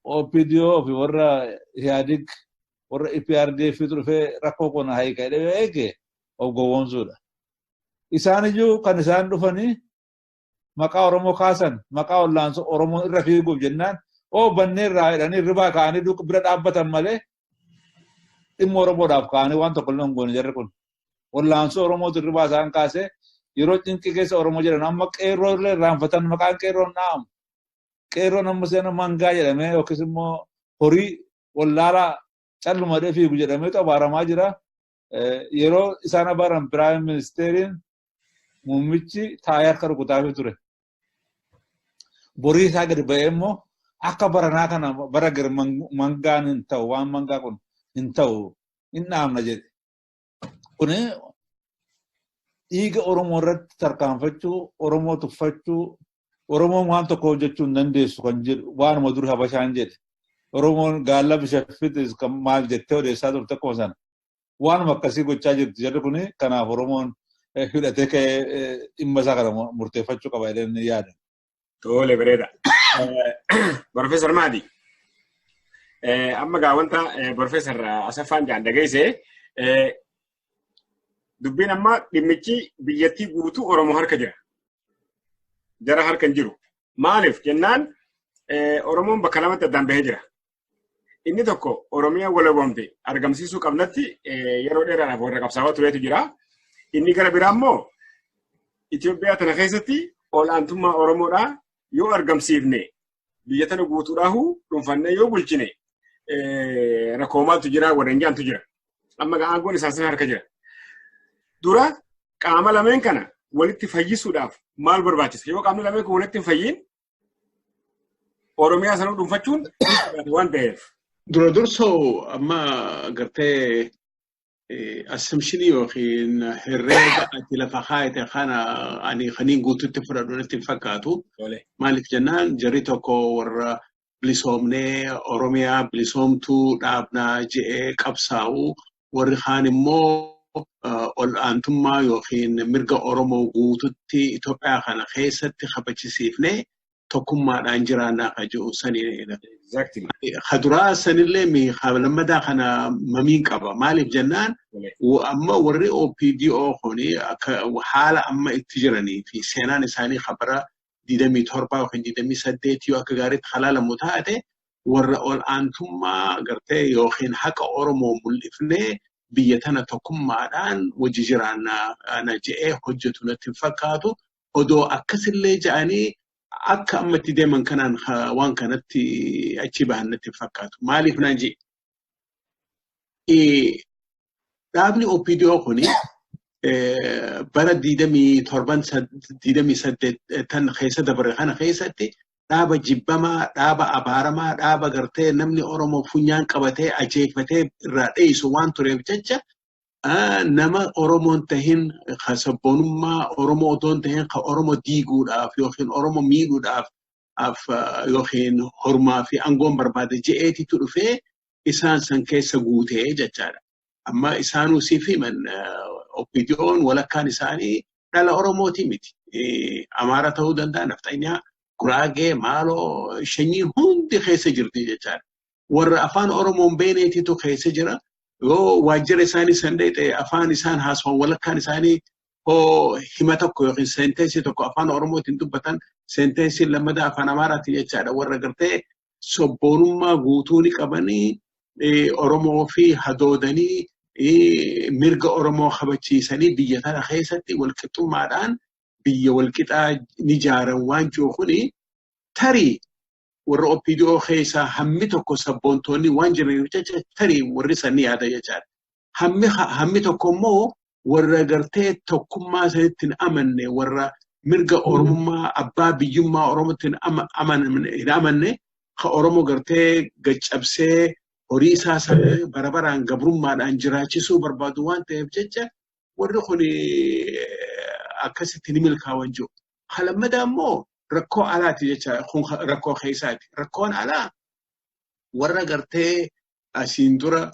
OPDO fi warra Ihaadig warra EPRDF dhufee rakkoo kana hiika jedhee eegee of gowwoomsuudha. Isaan iyyuu kan isaan dhufanii maqaa Oromoo kaasan maqaa ollaansoo Oromoon irra fiiguuf jennaan oo bannee irraa jedhanii ribaa ka'anii bira dhaabbatan malee dhimma Oromoodhaaf ka'anii waan tokko illee hin goone jarri kun. Ollaansoo Oromootu ribaa isaan kaasee yeroo cinqii keessa Oromoo jedhan amma qeerroo illee irraanfatan maqaan qeerroon dha'amu. Qeerroon amma seena mangaa jedhamee yookiis immoo horii wallaalaa calluma fiigu jedhameetu abaaramaa jira. Yeroo isaan abaaran piraayim ministeeriin muummichi taa'ee harka rukutaafii ture. Borii isaa gadi ba'ee immoo akka baranaa kana bara gar mangaan hin ta'u waan mangaa kun hin ta'u hin dhaamna jedhe. Kuni dhiiga Oromoo irratti tarkaanfachuu, Oromoo tuffachuu, Oromoon waan tokko hojjechuu hin dandeessu kan jedhu waanuma dur Habashaan jedhe. Oromoon gaalla bishaaffitis kan maal jettee odeessaa turte akkuma sana. Waanuma akkasii gochaa jirti jarri kuni kanaaf Oromoon hidhatee ka'ee dhimma isaa kana murteeffachuu qaba jedhanii yaada. Tole bareeda. Profeesar Mahdi. Amma gaa wanta Profeesar Asaffaan jaan dhageesse dubbiin amma dhimmichi biyyattii guutuu Oromoo harka jira. Jara harka hin jiru. Maaliif jennaan Oromoon bakka lamatti addaan bahee jira. Inni tokko Oromiyaa walaboomte argamsiisuu qabnatti yeroo dheeraadhaaf warra qabsaa'aa turetu jira. Inni gara biraa immoo Itoophiyaa tana keessatti olaantummaa Oromoodhaa yoo argamsiifne biyya tana guutuudhaahu dhuunfannee yoo bulchine rakkoo maaltu jira warreen jaantu jira. Amma aangoon isaan sana harka jira. Dura qaama lameen kana walitti fayyisuudhaaf maal barbaachisa? Yoo qaamni lameen kun walitti hin fayyin Oromiyaa sana dhuunfachuun waan ta'eef. Dura dursoo amma gartee assumptionii yookiin herreega ati lafa kaayate kana ani kaniin guututti fudhadhu natti hin fakkaatu. Maaliif jennaan jarri tokko warra bilisoomnee Oromiyaa bilisoomtuu dhaabnaa je'ee qabsaa'u warri kaan immoo ol'aantummaa yookiin mirga Oromoo guututti Itoophiyaa kana keessatti kabachisiifnee tokkummaadhaan jiraannaa kan jiru saniidha. Kaduraa sanillee lammadaa kana mamiin qaba. Maaliif jennaan amma warri OPDO kuni haala amma itti jiranii fi seenaan isaanii kabara 27 yookiin 28 yoo akka gaariitti halaalamu taate warra ol'aantummaa gartee yookiin haqa Oromoo mul'ifnee biyya tana tokkummaadhaan wajji jiraannaa je'ee hojjetu natti hin fakkaatu. Odoo akkasillee ja'anii akka amma itti deeman kanaan waan kanatti achi bahan natti hin fakkaatu. Maaliif naan jee? Dhaabni OPDO kuni bara 27 28 keessa dabre kana keessatti dhaaba jibbamaa, dhaaba abaaramaa, dhaaba gartee namni Oromoo funyaan qabatee ajeeffatee irraa dheessu waan tureef jecha nama Oromoon tahin ka sabboonummaa Oromoo otoo hin tahin ka Oromoo diiguudhaaf yookiin Oromoo miidhuudhaaf yookiin hormaa fi aangoon barbaade je'eetitu dhufee isaan san keessa guutee jechaadha. Amma isaanuu siif himan OPDO'n walakkaan isaanii dhala Oromooti miti. Amaara ta'uu danda'a, nafxanyaa, Guraagee, Maaloo, shanyiin hundi keessa jirti jechaadha. Warra afaan Oromoon beeneetitu keessa jira. Yoo waajjira isaanii san ta'e afaan isaan haasawan walakkaan isaanii hoo hima tokko yookiin seenteensii tokko afaan Oromootiin dubbatan seentensiin lammataa afaan Amaaraatiin jechaadha. Warra gartee sobboonummaa guutuu ni qabanii Oromoo fi hadoodanii mirga Oromoo kabachiisanii biyya tana keessatti walqixxummaadhaan biyya walqixaa ni jaaran waan jiru kuni tarii warra OPDO keessaa hammi tokko sabboontoonni waan jiraniif jecha tarii warri san yaada jechaadha. Hammi tokko immoo warra gartee tokkummaa sanitti hin amanne warra mirga Oromummaa abbaa biyyummaa Oromootti hin amanne ka Oromoo gartee gaccabsee horii isaa sana bara baraan gabrummaadhaan jiraachisuu barbaadu waan ta'eef jecha warri kun akkasitti ni milkaa'an jiru. Lammataa immoo rakkoo alaati jecha kun rakkoo keessaati. Rakkoon alaa warra gartee asiin dura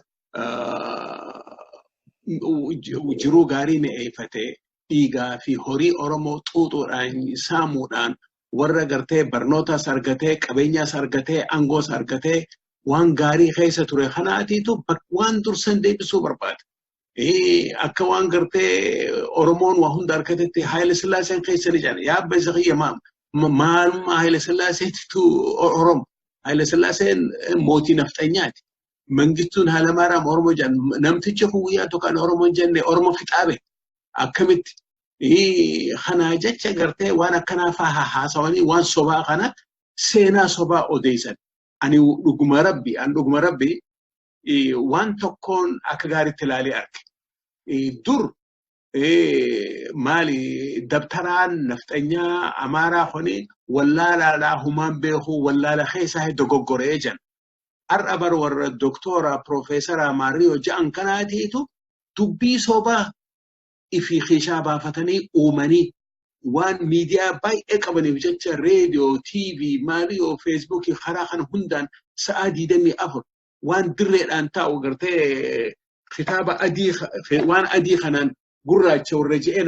Jiruu gaarii mi'eeffatee dhiigaa fi horii Oromoo xuuxuudhaan saamuudhaan warra gartee barnootaas argatee qabeenyaas argatee aangoos argatee waan gaarii keessa ture kanaatiitu waan dursan deebisuu barbaada. Akka waan gartee Oromoon waa hunda argatetti Haayile Sillaaseen keessa ni jedhan. Yaa abba isa kiyya maalummaa Haayile Sillaaseetitu Oromo. Haayile Sillaaseen mootii nafxanyaati. Mangistuun Haalamaaraam Oromoo jedhan. Namtichi kun guyyaa tokko kan Oromoo hin jenne Oromoo fixaabe. Akkamitti kanaa jecha gartee waan akkanaa fa'aa haasawanii waan sobaa kana seenaa sobaa odeessan. Ani dhuguma rabbi ani dhuguma rabbi waan tokkoon akka gaariitti ilaalee arge. Dur maali dabtaraan nafxanyaa Amaaraa kuni wallaalaadhaa humaan beekuu wallaala keessaa dogoggoree jiran. Har'a bar warra doktora piroofeesara Maariyoo ja'an kanaatiitu dubbii sobaa ifi keeshaa baafatanii uumanii waan miidiyaa baay'ee qabaniif jecha reediyoo, tiivii, maaliyoo, feesbuukii karaa kana hundaan sa'aa 24 waan dirreedhaan taa'u gartee kitaaba adii waan adii kanaan gurraacha warra je'ee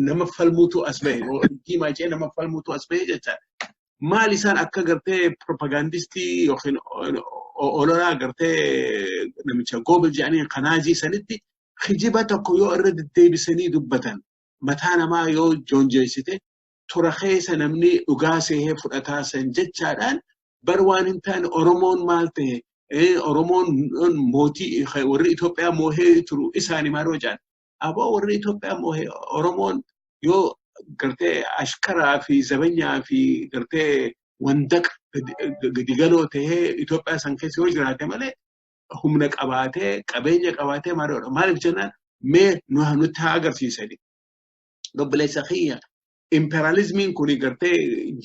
nama falmuutu as bahe diimaa je'ee nama falmuutu as bahe jechaadha. Maal isaan akka gartee propagandistii yookiin ololaa gartee namicha Goobel jedhanii kanaazii sanitti kijiba tokko yoo irra deddeebisanii dubbatan mataa namaa yoo joonjeessite tura keessa namni dhugaa seehee fudhataa san jechaadhaan bar waan hin taane Oromoon maal ta'e Oromoon mootii warri Itoophiyaa moohee turu isaanii maal hojaan aboo warri Itoophiyaa moohee Oromoon yoo gartee ashkaraa fi zabanyaa fi gartee wandaqa gadi galoo tahee Itoophiyaa san keessa yoo jiraate malee humna qabaatee qabeenya qabaatee maal godha maaliif jennaan mee nutti haa agarsiisani. Obboleessa kiyya imperaalizimiin kun gartee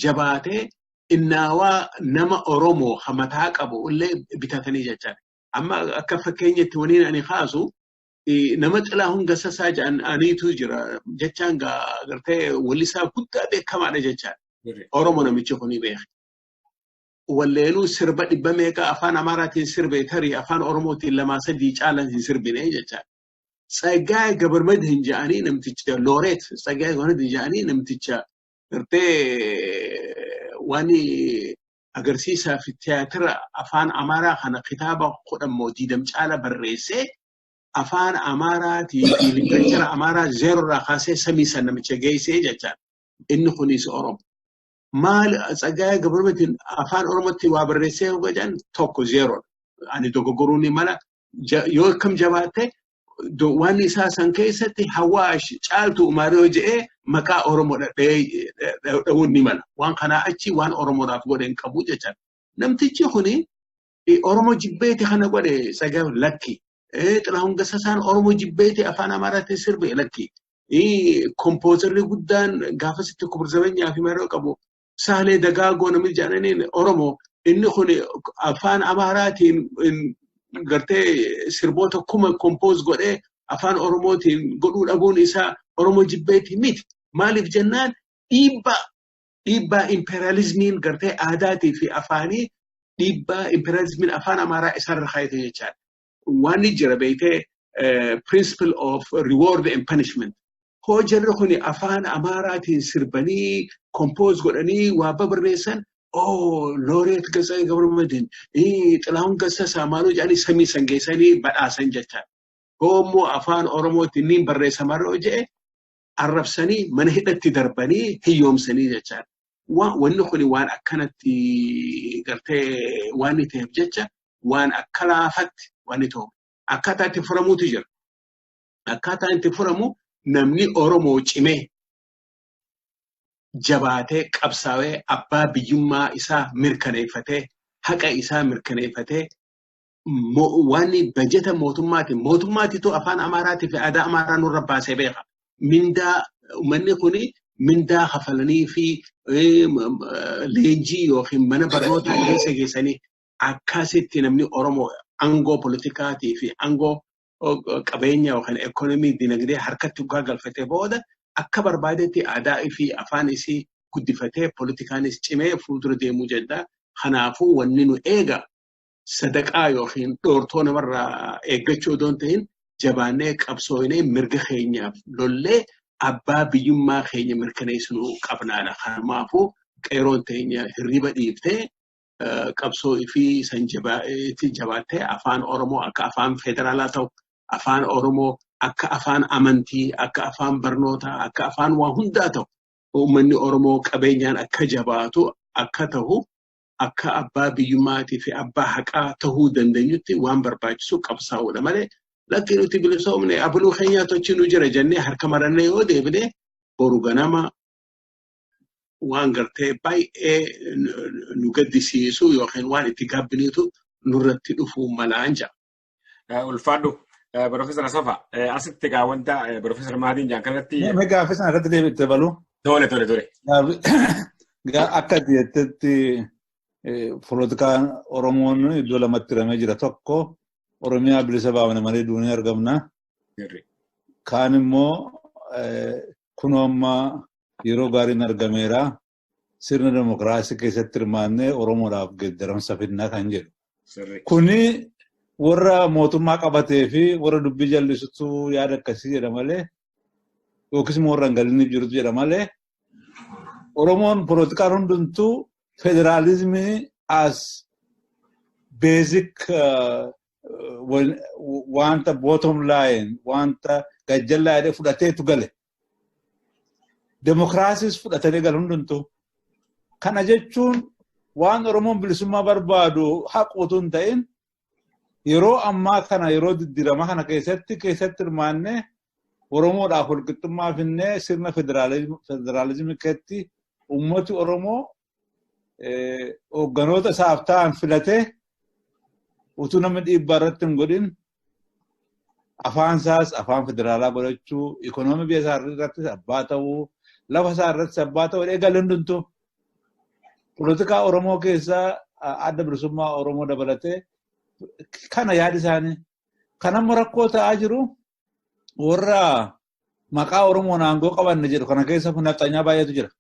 jabaatee innaawaa nama Oromoo hamataa qabu illee bitatanii jechaadha. Amma akka fakkeenyatti waniin ani kaasu nama Xilahuun Gassassaa jedhan aniitu jira jechaan gartee wallisaa guddaa beekamaadha jechaadha. Oromoo namichi kuni beeka. Walleenuu sirba dhibba meeqa afaan Amaaraatiin sirbe tarii afaan Oromootiin lamaa sadii caalan hin sirbine jechaadha. Tsaggaayee Gabarmadiin jedhanii namticha Looreet Tsaggaayee Gabarmadiin jedhanii namticha gartee waan agarsiisaa fi tiyaatira afaan Amaaraa kana kitaaba 10 moo 20 caala barreessee afaan Amaaraatii fi literature Amaaraa zeerorraa kaasee samii san namicha geessee jechaadha. Inni kunis Oromo. Maal Tsaggaayee Gabarmadiin afaan Oromootti waa barreessee yoo jedhan tokko zeeroodha. Ani dogoggoruu ni mala yoo akkam jabaatte waan isaa san keessatti hawaash caaltu Umaariyoo jedhee maqaa Oromoo dha'uun ni mala. Waan kanaa achi waan Oromoodhaaf godhe hin qabu jechaadha. Namtichi kuni Oromoo jibbeeti kana godhe Tsaggaayee lakki. Xilahuun Gassasaan Oromoo jibbeeti afaan Amaaraatiin sirbe lakki. Kompoozerri guddaan gaafasitti kubur zabanyaa fi maroo qabu Saalee Dagaagoo namni jedhaniin Oromoo inni kun afaan Amaaraatiin gartee sirboota kuma compose godhee afaan Oromootiin godhuu dhabuun isaa Oromoo jibbeeti miti. Maaliif jennaan dhiibbaa imperializimiin gartee aadaatii fi afaanii dhiibbaa imperializimiin afaan Amaaraa isarra kaayate jechaadha. Waan ni jira beektee principle of reward and punishment. Hoo jarri kun afaan Amaaraatiin sirbanii compose godhanii waa babarreessan oh Looreet Gazzaa Gabramadin Xilahuun Gassasaa maaloo jedhanii samii san geessanii badhaasan jechaadha. Hoo immoo afaan Oromootiin niin barreessa maaloo jedhe arrabsanii mana hidhatti darbanii hiyyoomsanii jechaadha. Wanni kun waan akkanatti gartee waan inni ta'eef jecha waan akka laafatti waan inni ta'u. Akkaataa itti furamuutu jira. Akkaataa itti furamu namni Oromoo cimee jabaatee qabsaa'ee abbaa biyyummaa isaa mirkaneeffatee haqa isaa mirkaneeffatee waan bajeta mootummaatiin mootummaatitu afaan Amaaraatii fi aadaa Amaaraa nurra baasee beeka. Mindaa uummanni kuni mindaa kafalanii fi leenjii yookiin mana barnootaa keessa geessanii akkasitti namni Oromoo aangoo politikaatii fi aangoo qabeenya yookiin ekonomii dinagdee harkatti dhugaa galfatee booda akka barbaadetti aadaa fi afaan isii guddifatee politikaanis cimee fuuldura deemuu jedha. Kanaafuu wanni nu eega Sadaqaa yookiin dhoortoo namarraa eeggachuu odoo hin ta'in, jabaannee qabsooynee mirga keenyaaf lollee abbaa biyyummaa keenya mirkaneessinuu qabnaadha. Kanaafuu qeeroon teenya hirriba dhiiftee qabsoo fi san jabaattee, afaan Oromoo akka afaan federaalaa ta'u, afaan Oromoo akka afaan amantii, akka afaan barnootaa, akka afaan waa hundaa ta'u, uummanni Oromoo qabeenyaan akka jabaatu akka ta'u, akka abbaa biyyummaatii fi abbaa haqaa tahuu dandeenyutti waan barbaachisu qabsaa'uudha malee, lakki nuti bilisoomne, abaluu keenyaa tochi nu jira jennee harka marannee yoo deebine, boru ganama waan gartee baay'ee nu gaddisiisu yookiin waan itti gaabbiniitu nurratti dhufuu malaan jira. Ulfaadhu. Profeesar Asafa, asitti egaa wanta Profeesar Mahadiin jaan kanatti. Mee gaaffii sana irratti deebi'ee baluu. Tole. Akka jettetti poolitikaan Oromoon iddoo lamatti hiramee jira. Tokko Oromiyaa bilisa baafne malee duunee argamna. Kaan immoo kunoo amma yeroo gaariin argameera. Sirna demokiraasii keessatti hirmaannee Oromoodhaaf geeddaramsa fidnaa kan jedhu. Kuni warra mootummaa qabatee fi warra dubbii jallisutu yaada akkasii jedha malee, yookiis immoo warra hin galiniif jirutu jedha malee, Oromoon poolitikaan hundumtuu federaalizimii as basic wanta bottom line, wanta gajjallaa jedhee fudhateetu gale. Demokiraasiis fudhatanii galu hundumtuu. Kana jechuun waan Oromoon bilisummaa barbaadu haqu utuu hin ta'in, yeroo ammaa kana yeroo diddiirama kana keessatti hirmaannee Oromoodhaaf walqixxummaa finnee sirna federaalizimii keessatti uummati Oromoo hoogganoota isaaf ta'an filatee, utuu namni dhiibbaa irratti hin godhin, afaan isaas afaan federaalaa godhachuu, ikonoomii biyya isaa irrattis abbaa ta'uu, lafa isaa irrattis abbaa ta'uu eegalee hundumtuu. Poolitikaa Oromoo keessaa Adda Bilisummaa Oromoo dabalatee kana yaadi isaanii. Kan amma rakkoo ta'aa jiru warra maqaa Oromoon aangoo qabanne jedhu kana keessa nafxanyaa baay'eetu jira.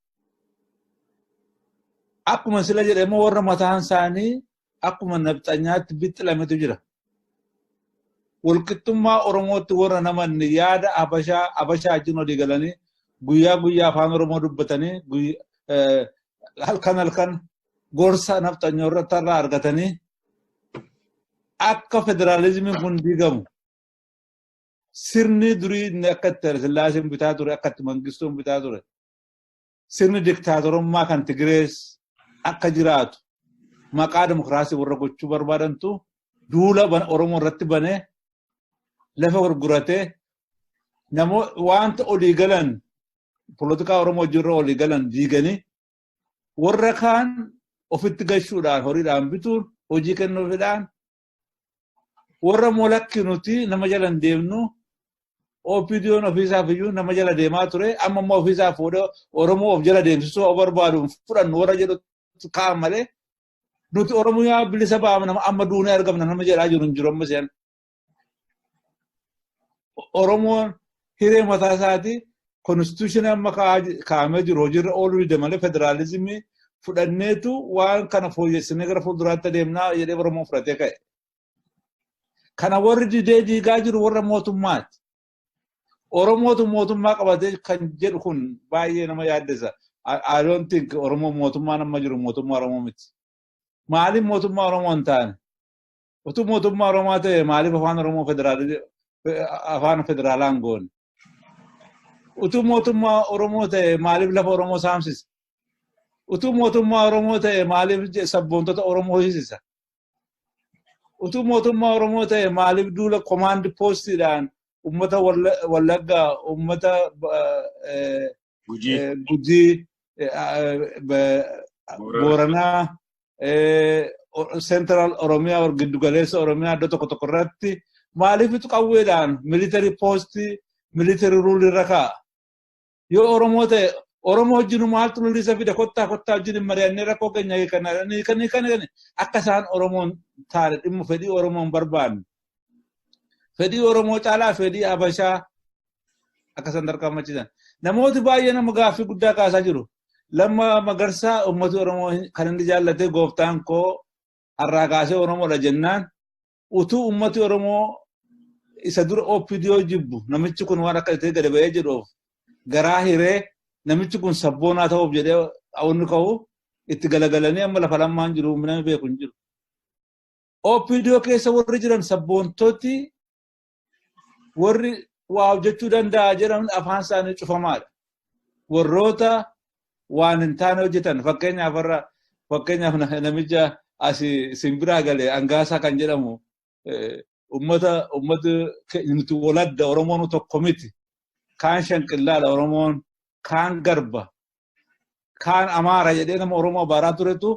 Akkuma sila jedhe immoo warra mataan isaanii akkuma nafxanyaatti bixxilametu jira. Walqixxummaa Oromootti warra namanni yaada Habashaa wajjin walii galanii guyyaa guyyaa afaan Oromoo dubbatanii, halkan halkan gorsa nafxanyoo irratti irraa argatanii, akka federaalizimiin kun diigamu, sirni durii inni akka itti Sillaaseen bitaa ture, akka itti Mangistuun bitaa ture, sirni diktaatorummaa kan Tigirees akka jiraatu maqaa dimokiraasii warra gochuu barbaadantu duula Oromoo irratti banee, lafa gurguratee, wanta olii galan, polotikaa Oromoo jirra olii galan diiganii, warra kaan ofitti gashuudhaan, horiidhaan bituun, hojii kennuufidhaan, warra molakki nuti nama jala hin deemnu, OPDOn ofiisaaf iyyuu nama jala deemaa ture, amma immoo ofiisaaf fuudhee Oromoo of jala deemsisuu of barbaadu fudhannu warra jedhu kaa'an malee, nuti Oromiyaa bilisa baafna amma duunee argamna nama jedhaa jiru hin jiru amma seen. Oromoon hiree mataa isaatii constitution amma kaa'amee jiru hojiirra ooluu dide malee, federaalizimii fudhanneetu waan kana fooyyessinee gara fuulduraatti adeemnaa jedhee Oromoon fudhatee ka'e. Kana warri didee diigaa jiru warra mootummaati. Oromootu mootummaa qabatee kan jedhu kun baay'ee nama yaaddessa. I don't think Oromoo mootummaan amma jiru mootummaa Oromoo miti. Maaliif mootummaa Oromoo hin taane? Utuu mootummaa Oromoo ta'e maaliif afaan Oromoo afaan federaalaa hin goone? Utuu mootummaa Oromoo ta'e maaliif lafa Oromoo saamsisa? Utuu mootummaa Oromoo ta'e maaliif sabboontota Oromoo hiisisa? Utuu mootummaa Oromoo ta'e maaliif duula command postiidhaan uummata Wallaggaa, uummata Gujii, Booranaa, Central Oromiyaa, giddugaleessa Oromiyaa iddoo tokko tokko irratti maaliif qawweedhaan military postii, military rule irra kaa'a? Yoo Oromoo ta'e, Oromoo wajjin maaltu lolisa fida? Kottaa, kottaa, wajjin hin mari'annee rakkoo keenya kana kan kan akka isaan Oromoon taane dhimma fedhii Oromoon barbaanne. Fedhii Oromoo caalaa fedhii Habashaa akka isaan tarkaanfachiisan. Namooti baay'ee nama gaaffii guddaa kaasaa jiru. Lamma Magarsaa uummati Oromoo kan inni jaallatee gooftaan koo Har'aa kaasee Oromoodha jennaan utuu uummati Oromoo isa dura OPDO jibbu namichi kun waan akka ta'e gadi ba'ee jedhuuf garaa hiree namichi kun sabboonaa ta'uuf jedhee hawwanni ka'u itti galagalanii amma lafa lammaan jiru namni beeku hin jiru. OPDO keessa warri jiran sabboontoti warri waa hojjechuu danda'a jedhaman afaan isaanii cufamaadha. Warroota waan hin taane hojjetan fakkeenyaaf warra fakkeenyaaf namicha asii simbiraa galee Angaasaa kan jedhamu ummata ummata nuti waladda Oromoon tokko miti. Kaan shanqillaadha Oromoon, kaan garba, kaan Amaara jedhee nama Oromoo abaaraa turetu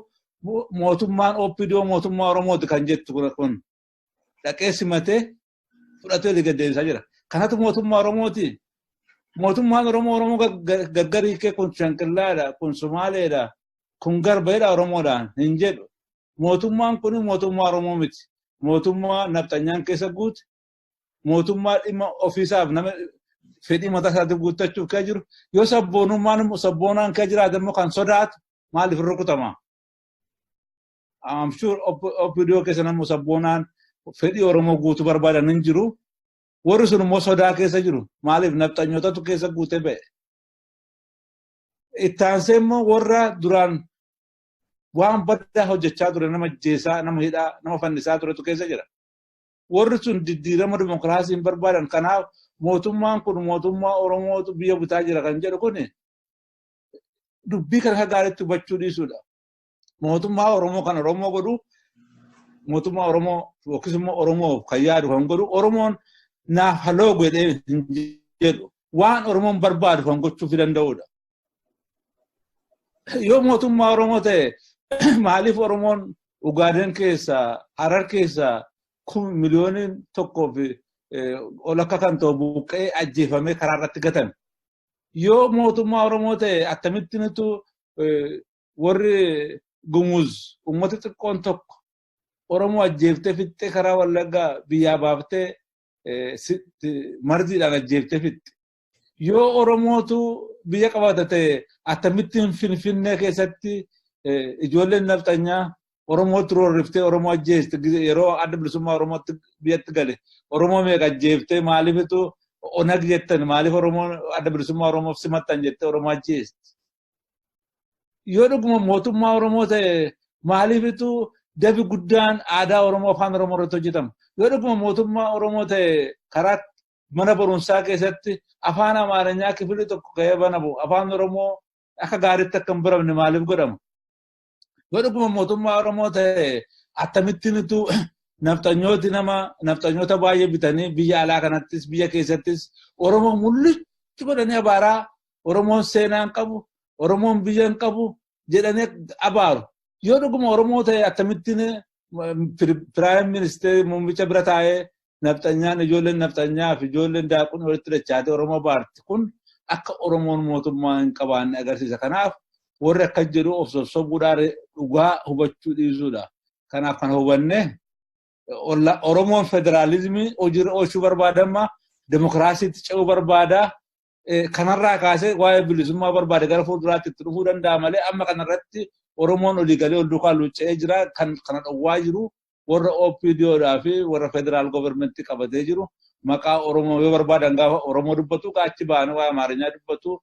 mootummaan OPDO mootummaa Oromooti kan jettu kun dhaqee simatee fudhatee olii gad deebisaa jira. Kanatu mootummaa Oromooti. Mootummaan Oromoo Oromoo gargar hiikee kun shanqillaadha, kun Sumaaleedha, kun garba jedha Oromoodhaan hin jedhu. Mootummaan kun mootummaa Oromoo miti. Mootummaa nafxanyaan keessa guute, mootummaa dhimma ofiisaaf nama fedhii mataa isaatiif guuttachuuf kee jiru. Yoo sabboonummaan sabboonaan kee jiraate immoo kan sodaatu maaliif rukutama? I'm sure OPDO keessa namni sabboonaan fedhii Oromoo guutuu barbaadan hin jiru. Warri sun immoo sodaa keessa jiru. Maaliif nafxanyootatu keessa guutee ba'e? Itti aansee immoo warra duraan waan badaa hojjechaa ture nama ajjeesaa, nama hidhaa, nama fannisaa turetu keessa jira. Warri sun diddiirama dimokiraasii hin barbaadan. Kanaaf mootummaan kun mootummaa Oromootu biyya butaa jira kan jedhu kun dubbii kana akka gaariitti hubachuu dhiisuudha. Mootummaa Oromoo kan Oromoo godhu mootummaa Oromoo yookiis immoo Oromoof kan yaadu kan godhu Oromoon naaf haloo godhee hin jedhu waan Oromoon barbaadu kan gochuuf danda'udha. Yoo mootummaa Oromoo ta'e maaliif Oromoon Ugaaden keessaa Harar keessaa 1,000,000 fi ol akka kan ta'u buqqee ajjeefamee karaa irratti gatame? Yoo mootummaa Oromoo ta'e akkamittiin warri Gumuz uummata xiqqoon tokko Oromoo ajjeeftee fixxee karaa Wallaggaa biyyaa baaftee marziidhaan ajjeeftee fixxe? Yoo Oromootu biyya qabata ta'e akkamittiin Finfinnee keessatti ijoolleen nafxanyaa Oromootti roorriftee Oromoo ajjeeste? Yeroo Adda Bilisummaa Oromootti biyyatti gale Oromoo meeqa ajjeeftee, maaliifitu ONAG jettan, maaliif Oromoo Adda Bilisummaa Oromoof simattan jettee Oromoo ajjeeste? Yoo dhuguma mootummaa Oromoo ta'e maaliifitu dabi guddaan aadaa Oromoo afaan Oromoo irratti hojjetama? Yoo dhuguma mootummaa Oromoo ta'e karaa mana barumsaa keessatti afaan Amaarinyaa kifilii tokko ka'ee banamu afaan Oromoo akka gaariitti akka hin baramne maaliif godhama? Yoo dhuguma mootummaa Oromoo ta'e akkamittiin nafxanyooti nama nafxanyoota baay'ee bitanii biyya alaa kanattis biyya keessattis Oromoo mul'ichi godhanii abaaraa, Oromoon seenaa hin qabu, Oromoon biyya hin qabu jedhanii abaaru? Yoo dhuguma Oromoo ta'e akkamittiin prime minister muummicha bira taa'ee nafxanyaan ijoolleen nafxanyaa fi ijoolleen daaquun walitti dachaatee Oromoo baarti? Kun akka Oromoon mootummaa hin qabaanne agarsiisa. Kanaaf warri akkas jedhu of sossobuudhaan dhugaa hubachuu dhiisuudha. Kanaaf kan hubanne Oromoon federaalizimii hojiirra oolchuu barbaadama, demokiraasiitti ce'uu barbaada. Kanarraa kaasee waa'ee bilisummaa barbaade gara fuulduraatti itti dhufuu danda'a malee amma kanarratti Oromoon olii galee ol duukaa luucca'ee jira. Kan kana dhowwaa jiru warra OPDOdhaa fi warra federal governmentii qabatee jiru. Maqaa Oromoo yoo barbaadan gaafa Oromoo dubbatu achi ba'anii waa'ee Amaarinyaa dubbatu.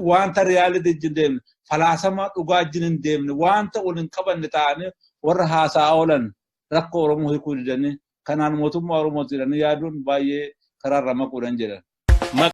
Wanta reality wajjin deemne, falaasama dhugaa wajjin hin deemne, wanta wal hin qabanne ta'anii warra haasa'aa oolan rakkoo Oromoo hiikuu didanii kanaan mootummaa Oromooti jedhanii yaaduun baay'ee karaarra maquudhaan jedhan.